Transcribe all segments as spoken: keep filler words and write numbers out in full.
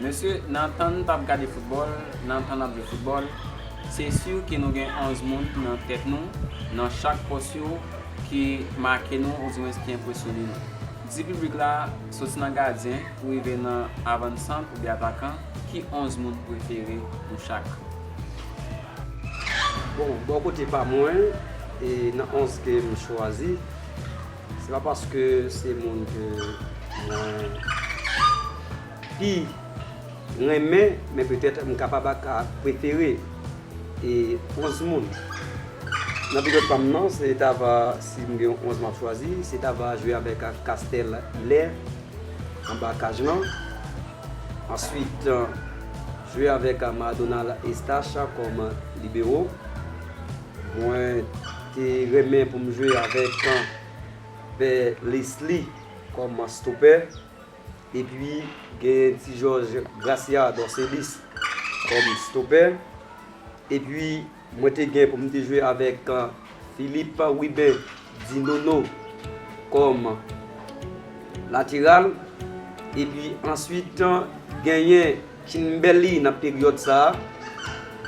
Mesye, nan tan n t ap gade foutbòl, nan tan n ap jwe foutbòl, se si ke nou gen onz moun nan tèt nou, nan chak pòs yo, ki make nou, oudimwens ki enpresyone nou. Di piblik la, soti nan gadyen pou rive nan avansant oubyen atakan, ki onz moun prefere nou chak? Bon, bò kote pa mwen, e nan onz ke m chwazi, se pa paske se moun ke mwen pi renmen, men petèt m kapab ka prefere e onz moun. Nan peryòd pa m nan, se ta va, si m gen yon onz m ap chwazi, se ta va jwe avèk Castel Hilaire anba kaj lan. Answit, jwe avèk Mardonald Estache kòm libero. Mwen te renmen pou m jwe avèk Pè Leslie kòm stopè. Epi gen Ti Jòj Gracia Dorcelis kòm stopè. Epi mwen te gen pou m te jwe avèk Philippe Ruben Dinono kòm lateral. Epi answit, genyen Kimberly nan peryòd sa a,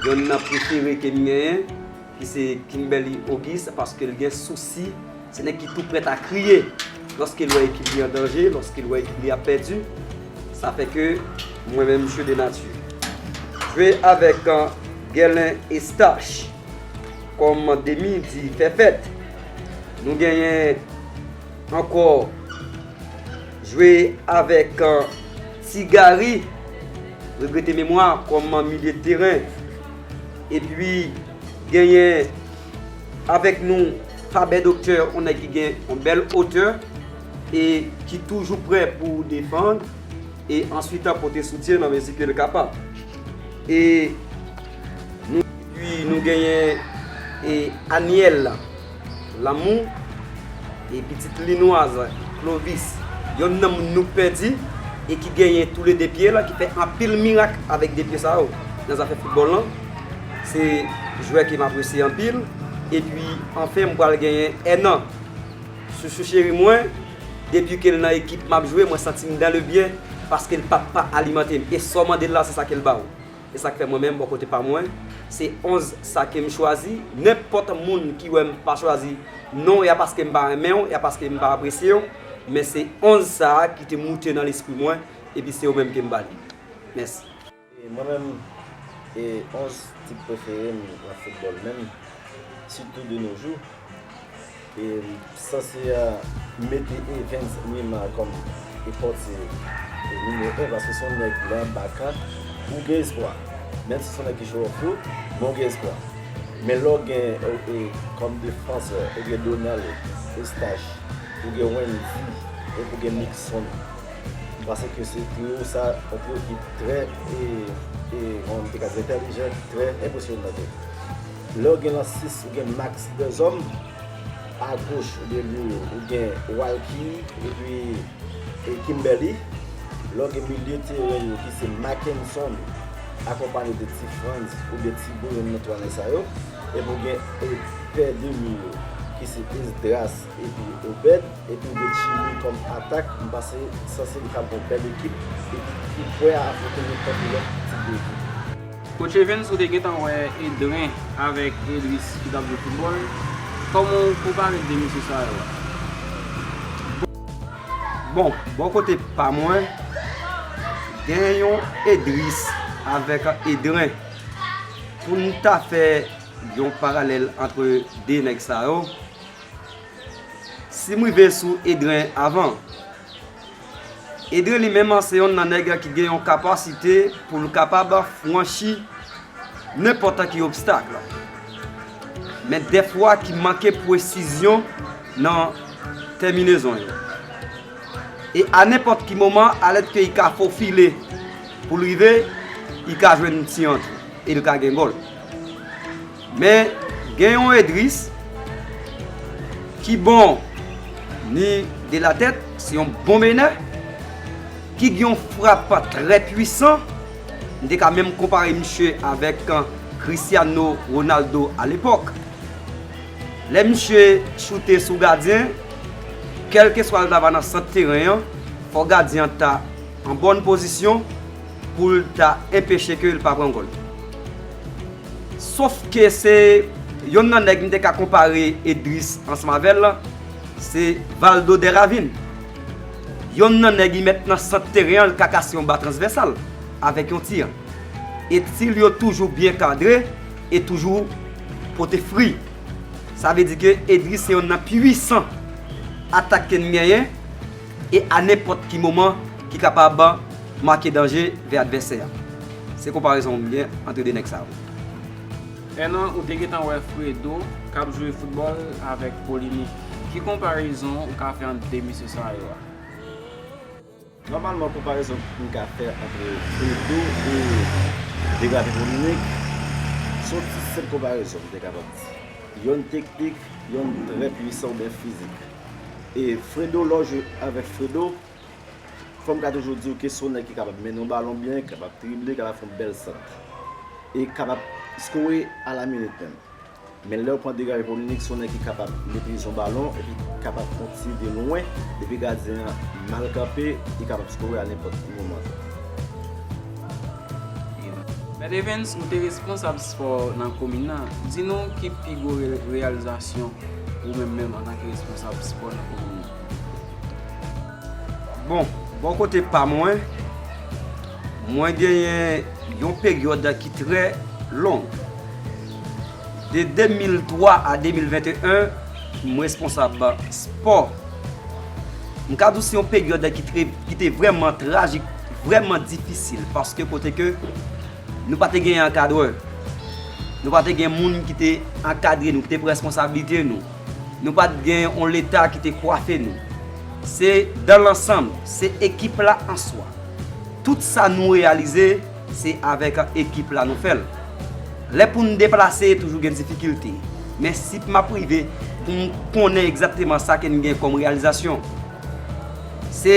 yonn nan prefere ke m genyen, ki se Kimberly Auguste, paske l gen sousi, se nèg ki tou prèt a kriye lòske l wè ekip li an danje, lòske l wè ekip li ap pèdi. Sa fè ke mwen menm, Jeu de Nature. Jwe avèk Guerlin Estache kòm demi di fè fèt. Nou genyen ankò jwe avèk Ti Gary, regrete memwa, kòm milye de teren. Epi genyen avèk nou Faber Docteur, yon nèg ki gen yon bèl otè e ki toujou prè pou defann e answit pote soutyen nan mezi ke l kapab. E nou, epi nou genyen e Aniel Lamour e pitit Linoise Clovis, yonn nan moun nou pèdi e ki genyen toulede pye l, ki fè anpil mirak avèk de pye sa yo nan zafè foutbòl lan. Se jwè ke m apresye anpil. Epi anfen, m pral genyen Hernan, chouchou cheri mwen. Depi ke l nan ekip m ap jwe, mwen santi m dans le bien, paske l p ap pa alimante m. E sa w mande l la, se sa ke l ba w. E sa k fè mwen menm, bò kote pa mwen, se onz sa ke m chwazi. Nenpòt moun ki wè m pa chwazi non, ya paske m pa renmen w, ya paske m pa apresye w, men se onz sa a ki te moute nan lespri mwen, epi se yo menm ke m ba li. Mèsi. E mwen menm, e onz tip prefere m nan foutbòl menm, sitou de nos jours. E m sanse mete Evens Mima kòm e pòtye e nimewo en, paske se yon nèg ki anba kat, ou gen espwa. Menm si se yon nèg ki show off tou, men ou gen espwa. Men lè w gen e, e, kòm defansè, ou gen Donald Eustache, ou gen Wendy, epi ou gen Nixon. M panse ke se triyo sa, yon triyo ki trè, e, e, kòman m te ka di, entèlijan, trè enpresyonan tou. Lè w gen nan sis, ou gen Max Derzhomme, agoch oubyen li, ou gen Walky, epi e Kimberly. Lè w gen milye teren yo ki se Mackenson akonpanye de Ti Frantz oubyen Ti Bouyon nan twa nèg sa yo. Epi w gen e pè de mi yo ki se Esdras epi Obed. Epi w gen Chili kòm atak, m panse sanse li kab yon bèl ekip epi ki prè a afwonte nenpòt lòt tip de ekip. Coach Evens, ou te gentan wè Edren avèk Edris ki t ap jwe foutbòl. Kòman w konpare de mesye sa yo? Bon, bò kote pa mwen, gen yon Edris avèk Edren. Pou n ta fè yon paralèl antre de nèg sa yo, si m rive sou Edren avan, Edren li menm se yonn nan nèg ki gen yon kapasite pou l kapab franchi nenpòt ki obstak. Men dèfwa ki manke presizyon nan tèminezon yo. E a nenpòt ki moman, alèske li ka fofile pou l rive, li ka jwenn ti antre e li ka gen gòl. Men gen yon Edris ki bon ni de la tèt, se yon bon menè, ki gen yon frap trè pwisan. M te ka menm konpare misye avèk Cristiano Ronaldo alepòk. Lè misye choute sou gadyen, kèlkeswa l ta va nan sant teren an, fò gadyen an ta an bòn pozisyon pou l ta enpeche ke l pa pran gòl. Sof ke se yonn nan nèg m te ka konpare Edris ansanm avè l, se Valdo Dèravin. Yonn nan nèg li mèt nan sant teren an, l ka kase yon ba transvèsal avèk yon ti. E tir li yo toujou byen kadre e toujou pote fri. Sa vle di ke Edris se yonn nan pwisan atak ke n genyen e a nenpòt ki moman ki kapab make danje vè advèsè a. Se konparezon m gen ant de nèg sa yo. Ènan, ou te gentan wè Fredo k ap jwe foutbòl avèk Polini. Ki konparezon ou ka fè ant de mesye sa yo a? Nòmalman, konparezon m ka fè ant Fredo e Degravin Polini, se yon ti senp konparezon, m te kapab di. Yonn teknik, yonn trè pwisan oubyen fizik. E Fredo, lè w jwe avèk Fredo, fò m ka toujou di w ke se yon nèg ki kapab mennen yon balon byen, kapab drible, kapab fè yon bèl sant. E kapab skore a la minit menm. Men lè w pran Degravin Polini, se yon nèg ki kapab metrize yon balon epi kapab fè yon ti de lwen, depi gadyen an mal kanpe, li kapab skore a nenpòt moman. Mèt Evens, ou te responsab spò nan komin nan. Di nou ki pi gwo re-, reyalizasyon ou menm menm antanke responsab spò nan komin nan? Bon, bò kote pa mwen, mwen genyen yon peryòd ki trè long. De de mil twa a de mil venteyen, m responsab spò. M ka di w se yon peryòd ki tre-, ki te vrèman trajik, vrèman difisil, paske kote ke nou pa te gen ankadrè, nou pa te gen moun ki te ankadre nou, ki te pran responsablite nou. Nou pa t gen yon Leta ki te kwafe nou. Se dans l'ensemble, se ekip la an swa. Tout sa nou reyalize, se avèk ekip la nou fè l. Lè pou n deplase, toujou gen difikilte. Men si m ap rive pou m konnen egzakteman sa ke n gen kòm reyalizasyon, se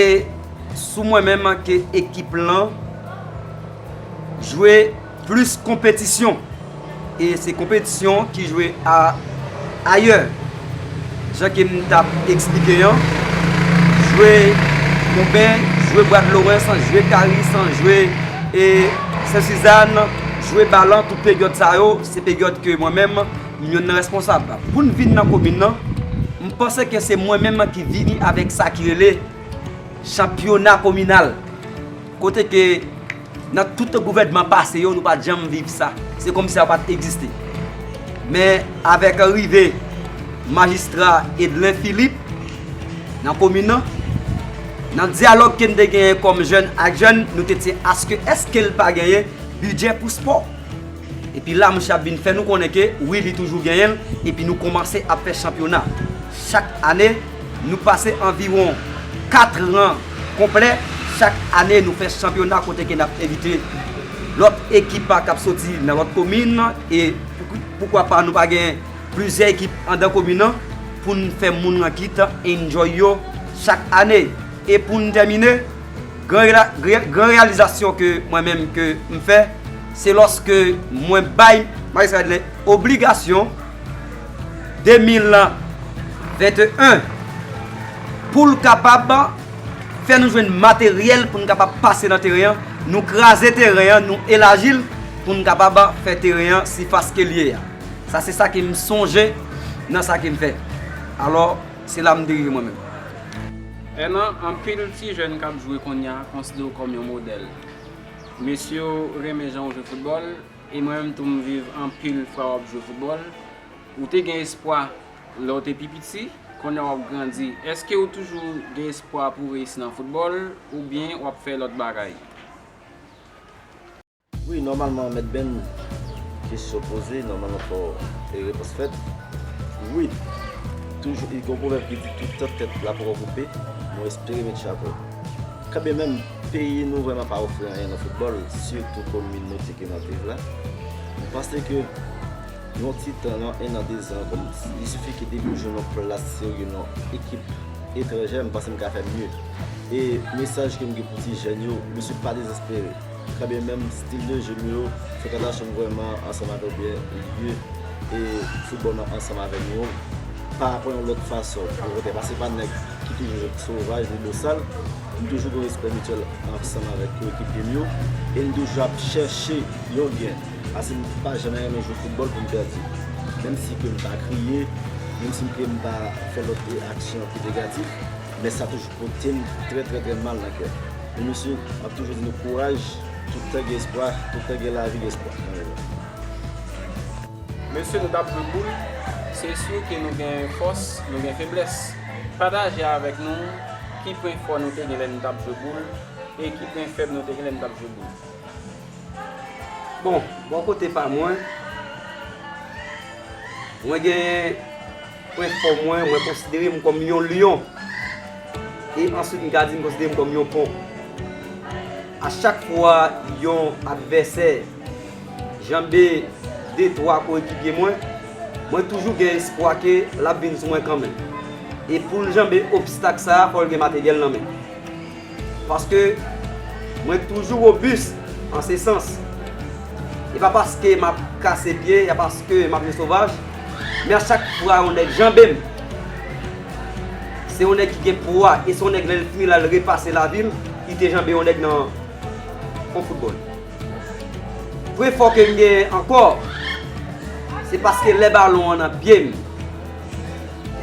sou mwen menm ke ekip lan jwe plis konpetisyon. E se konpetisyon ki jwe a, ayè. Jan ke m t ap eksplike an, jwe Bonben, jwe Bwadlorens, jwe Karis, jwe, e, Sen Sizàn, jwe Balan, tout peryòd sa yo, se peryòd ke mwen menm, m yonn nan responsab. Pou n vin nan komin nan, m panse ke se mwen menm ki vini avèk sa ki rele chanpyona kominal. Kote ke nan tout gouvènman pase yo, nou pa t janm viv sa. Se kòmsi sa pa t egziste. Men avèk rive majistra Edlen Philippe nan komin nan, nan dyalòg ke n te genyen kòm jèn ak jèn, nou te di aske èske l pa genyen bidjè pou spò? Epi la, misye ap vin fè nou konnen ke wi, li toujou genyen l, epi nou kòmanse ap fè chanpyona. Chak ane, nou pase anviwon kat ran konplè. Chak ane, nou fè chanpyona kote ke n ap envite lòt ekip k ap soti nan lòt komin, e pou-, poukwa pa nou pa gen plizyè ekip anndan komin nan pou n fè moun Rankit enjoy yo chak ane. E pou n tèmine, gran rela-, gran, gran reyalizasyon ke mwen menm ke m fè, se lòske mwen bay Majistra Edlen obligasyon de mil venteyen pou l kapab fè nou jwenn materyèl pou n kapab pase nan teren an, nou kraze teren an, nou elaji l pou n kapab fè teren an sifas ke l ye a. Sa se sa ke m sonje nan sa ke m fè. Alò, se la m te rive mwen menm. Ènan, anpil ti jèn k ap jwe kounye a konsidere w kòm yon modèl. Mesye yo renmen jan w jwe foutbòl, e mwen menm tou m viv anpil fwa w ap jwe foutbòl. Ou te gen espwa lè w te pi piti, kounye a w ap grandi. Èske w toujou gen espwa pou w reyisi nan foutbòl, oubyen w ap fè lòt bagay? Wi, nòmalman, Mèt Ben, kesyon poze, nòmalman fò e repons fèt. Wi, toujou, gen yon pwovèb ki di tout tan tèt la poko koupe, mwen espere met chapo. Kanmenm, peyi nou vrèman pa ofri anyen nan foutbòl, sitou komin nou te ke n ap viv la. M panse ke yon ti tan, nan en an, de zan, kòm, il sifi ke depi w jwenn yon plas serye nan ekip etranjè, m panse m ka fè mye. E mesaj ke m gen pou ti jèn yo, mesye pa dezespere. Kanmenm, stil de je nou yo, frekansasyon m vrèman ansanm avè w byen lye. E foutbòl nan ansanm avè nou yo, pa pran yon lòt fason. Okontrè, pase pa nèg ki toujou sovaj ni bosal. M toujou gen respè mityèl ansanm avèk koekipye m yo, e m toujou ap chèche yon gen. Paske m pa janm renmen jwe foutbòl pou m pèdi. Menm si ke m ta kriye, menm si ke m ta fè lòt aksyon ki negatif, men sa toujou pote m trè, trè, trè mal nan kè. Men mesye, m ap toujou di nou kouraj, tout tan gen espwa, tout tan gen lavi, gen espwa. Mesye, nou t ap jwe boul, se si ke nou gen fòs, nou gen feblès. Pataje avèk nou ki pwen fò nou te gen lè nou t ap jwe boul e ki pwen fèb nou te gen lè nou t ap jwe boul. Bon, bò kote pa mwen, mwen gen pwen fò mwen, mwen konsidere m kòm yon lyon. E answit, m ka di m konsidere m kòm yon pon. A chak fwa yon advèsè janbe de twa koekipye mwen, mwen toujou gen espwa ke l ap vin sou mwen kanmenm. E pou l janbe obstak sa a, fò l gen materyèl nan men. Paske mwen toujou wobis an se sans. E pa paske m ap kase pye, e pa paske m ap yon sovaj, men a chak fwa yon nèg janbe m, se yon nèg ki gen pwa, e se yon nèg lè l fini la, l repase lavi l, li te janbe yon nèg nan yon foutbòl. Pwen fò ke m genyen ankò, se paske lè balon an nan pye m,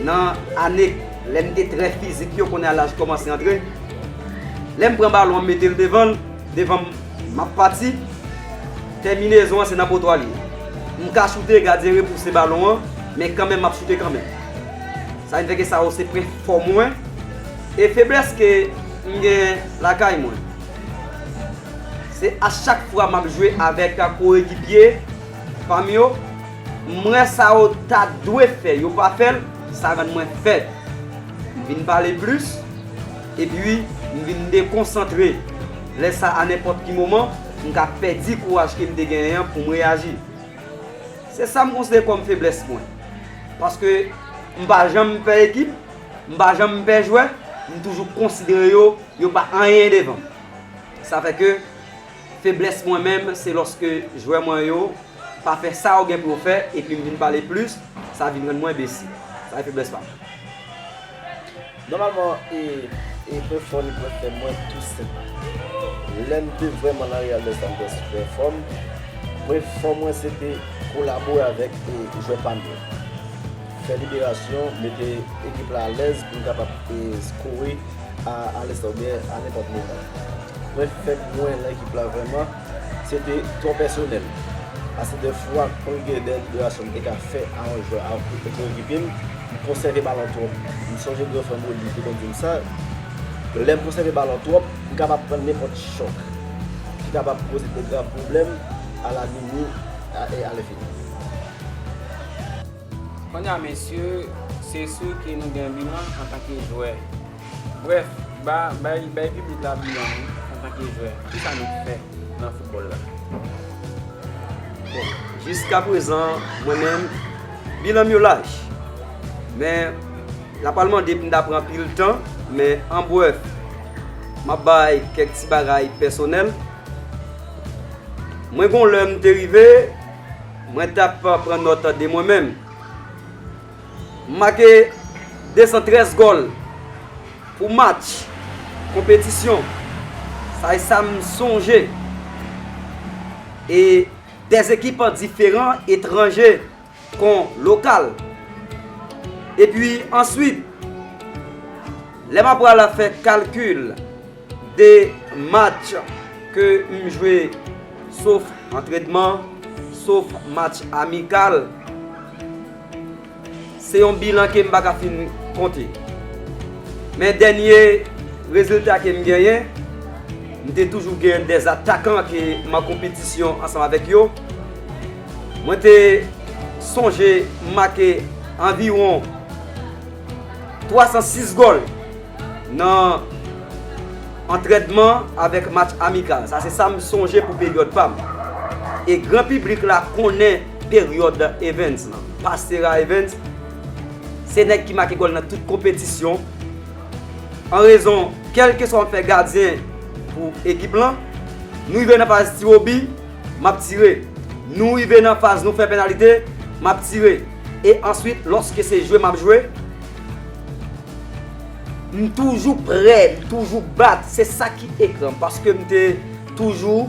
nan ane lè m te trè fizik yo, kounye a laj kòmanse antre, lè m pran balon an, m mete l devan l, devan m, m ap pati, tèminezon an se nan poto a li ye. M ka choute, gadyen repouse balon an, men kanmenm m ap choute kanmenm. Sa vin fè ke sa yo se pwen fò mwen e feblès ke m gen lakay mwen. Se a chak fwa m ap jwe avèk koekipye pa m yo, m wè sa yo ta dwe fè, yo pa fè l, sa rann mwen fèb. M vin pale plis, epi m vin dekonsantre. Lè sa a, nenpòt ki moman, m ka pèdi kouraj ke m te genyen an pou m reyaji. Se sa m konsidere kòm feblès mwen. Paske m pa janm pè ekip, m pa janm pè jwè, m toujou konsidere yo, yo pa anyen devan m. Sa fè ke feblès mwen menm, se lòske jwè mwen yo pa fè sa yo gen pou yo fè, epi m vin pale plis, sa vin rann mwen enbesil. Sa se feblès pa m. Nòmalman, e, e pwen fò ni pwen fèb mwen tou senp. Lè m te vrèman nan Real Betis, m te sipè fò m. Pwen fò mwen se te kolabore avèk e, jwè pa m yo. Fè liberasyon, mete ekip la alèz pou m kapab e, skore a, a lenstan oubyen a nenpòt moman. Pwen fèb mwen nan ekip la vrèman, se te twò pèsonèl. Ase de fwa, konn gen de liberasyon m te ka fè a yon jwè, a yon koekipye m, m konsève balon twòp. M sonje gran frè m Rody te konn di m sa, lè m konsève balon twòp, m kapab pran nenpòt chòk ki kapab koze de grav pwoblèm a la nini e a lenfini. Kounye a, mesye, se si ke nou gen bilan antanke jwè. Brèf, ba, bay, bay piblik la bilan nou antanke jwè. Kisa nou fè nan foutbòl la? Bon, jiskaprezan, mwen menm, bilan m yo laj. Men, l ap pral mande pou m ta pran anpil tan, men an brèf, m ap bay kèk ti bagay pèsonèl. Mwen gon lè m te rive, mwen t ap pran nòt de mwen menm. M make de san trèz gòl pou match konpetisyon. Sa e sa m sonje. E dè ekip diferan, etranje kon lokal. Epi answit, lè m ap pral fè kalkil de match ke m jwe, sof antrenman, sof match amikal, se yon bilan ke m pa ka fin konte. Men dènye rezilta ke m genyen, m te toujou gen dè atakan ke m an konpetisyon ansanm avèk yo. Mwen te sonje m make anviwon twa san sis gòl nan antrènman avèk match amikal. Sa se sa m sonje pou peryòd pa m. E gran piblik la konnen peryòd Evans lan. Pastera Evans se nèg ki make gòl nan tout konpetisyon. An rezon, kèlkeswa m fè gadyen pou ekip lan, nou rive nan faz tiwobi, m ap tire. Nou rive nan faz nou fè penalite, m ap tire. E answit, lòske se jwe m ap jwe, M toujou prè, m toujou bat, se sa ki ekran, paske m te toujou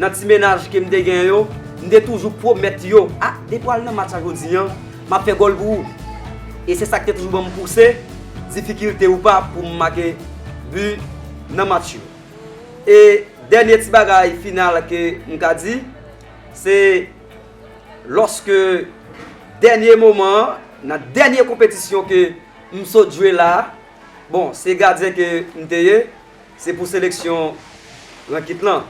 nan ti mennaj ke m te gen yo, m te toujou pwomèt yo, a, depi w al nan match la jodi a, m ap fè gòl pou ou. E se sa ki te toujou ban m pouse, difikilte ou pa, pou m make bi nan match yo. E dènye ti bagay final ke m ka di, se lòske dènye moman an, nan dènye konpetisyon ke m sot jwe la, bon, se gadyen ke m te ye, se pou seleksyon rankit lan.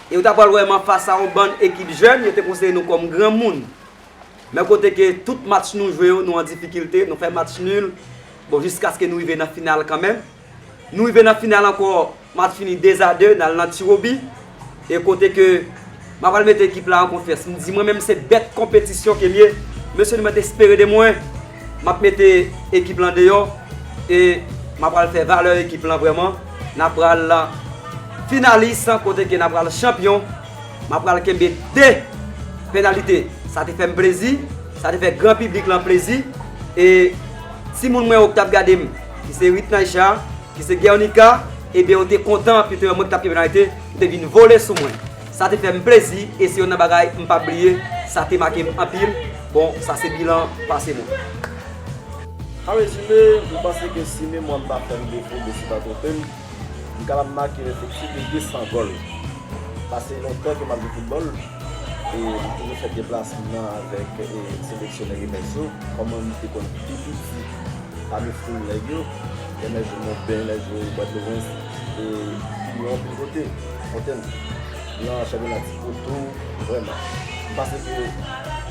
E ou ta pral wè m anfas a yon bann ekip jèn, yo te konsidere nou kòm granmoun. Men kote ke tout match nou jwe yo, nou an difikilte, nou fè match nil. Bon, jiskaske nou rive nan final kanmenm. Nou rive nan final ankò, match fini de a de, n al nan tiwobi. E kote ke m ap pral mete ekip la an konfyans. M di mwen menm se bèt konpetisyon ke m ye. Mesye, nou mèt espere de mwen. M ap mete ekip lan deyò e m ap pral fè valè ekip lan vrèman. N ap pral finalis kote ke n ap pral chanpyon. M ap pral kenbe de penalite. Sa te fè m plezi, sa te fè gran piblik lan plezi. E timoun mwen yo ki t ap gade m, ki se Ritnaïcha, ki se Guernica, ebyen yo te kontan, pito mwen ki t ap kenbe penalite, yo te vin vole sou mwen. Sa te fè m plezi, e se youn nan bagay m p ap bliye, sa te make m anpil. Bon, sa se bilan pase mwen. An rezime, m panse ke si memwa m pa fè m defo, ke si pa twonpe m, m kapab make efektif de de san gòl. Pase lontan ke m ap jwe foutbòl, e m toujou fè deplasman avèk, e, seleksyonè Rivers yo, kòman m te konn pi piti pami foul nèg yo, lè n al jwe Monben, lè n al jwe Pòtoprens, e pi lwen anpil kote, Fòtèn, nan chanpyona ti poto, vrèman. M panse ke,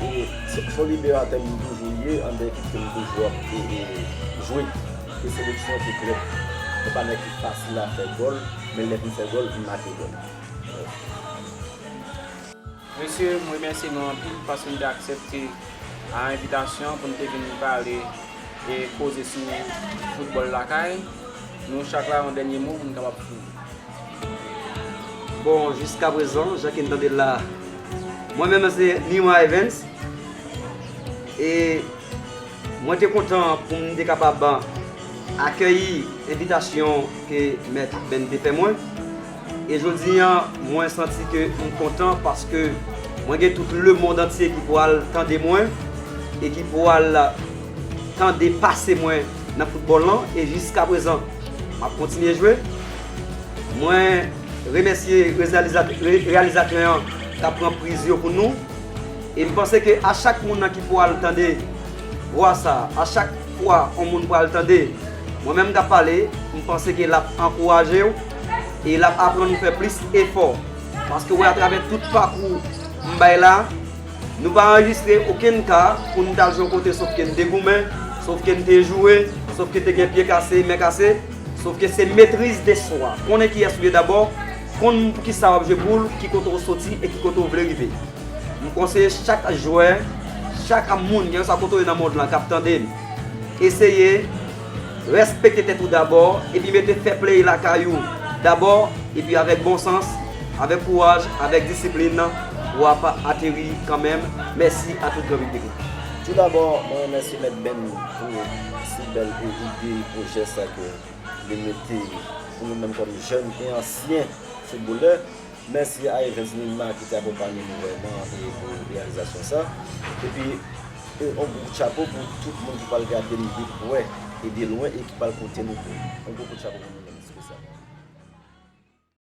e, se, se yon liberatè m toujou ye, anndan ekip ke m toujou ap, e, e, jwe. Ke seleksyon, ke klèb. Se pa nèg ki fasil a fè gòl, men lè vin fè gòl, li make gòl. Mesye, m remèsye nou anpil paske nou te aksepte a envitasyon pou nou te vin pale e koze sou foutbòl lakay. Nou chak la yon dènye mo pou nou kapab fini. Bon, jiskaprezan, jan ke n tande l la, mwen menm se Nima Evans. E mwen te kontan pou m te kapab akeyi envitasyon ke Mèt Ben te fè mwen. E jodi a, mwen santi ke m kontan paske mwen gen tout lemonn antye ki pral tande mwen e ki pral tande pase mwen nan foutbòl lan. E jiskaprezan, m ap kontinye jwe. Mwen remèsye reyalizatè an k ap pran priz yo pou nou. E m panse ke a chak moun nan ki pral tande vwa sa, a chak fwa yon moun pral tande mwen menm k ap pale, m panse ke l ap ankouraje w e l ap aprann ou fè plis efò. Paske w wè atravè tout pakou m bay la, nou pa anrejistre okenn ka pou n t al jwe yon kote sòf ke n te goumen, sòf ke n te joure, sòf ke te gen pye kase, men kase. Sòf ke se metriz de swa. Konnen kiyès ou ye dabò, konn poukisa w ap jwe pou l, ki kote w soti e ki kote w vle rive. M konseye chak jwè, chak moun, kèlkeswa kote w ye nan mond lan, k ap tande m, eseye respekte tèt ou dabò, epi mete fè play lakay ou dabò, epi avèk bon sans, avèk kouraj, avèk disiplin, w ap ateri kanmenm. Mèsi a tout gran piblik la. Tou dabò, mwen remèsye Mèt Ben pou si bèl ide, pwojè sa ke li mete pou nou menm kòm jèn e ansyen foutbolè. Mèsi a Evans Nima ki te akonpanye nou vrèman e pou reyalizasyon sa. Epi, e, yon gwo kout chapo pou tout moun ki pral gade m de prè e de lwen e ki pral koute nou tou. Yon gwo kout chapo pou nou menm espesyalman.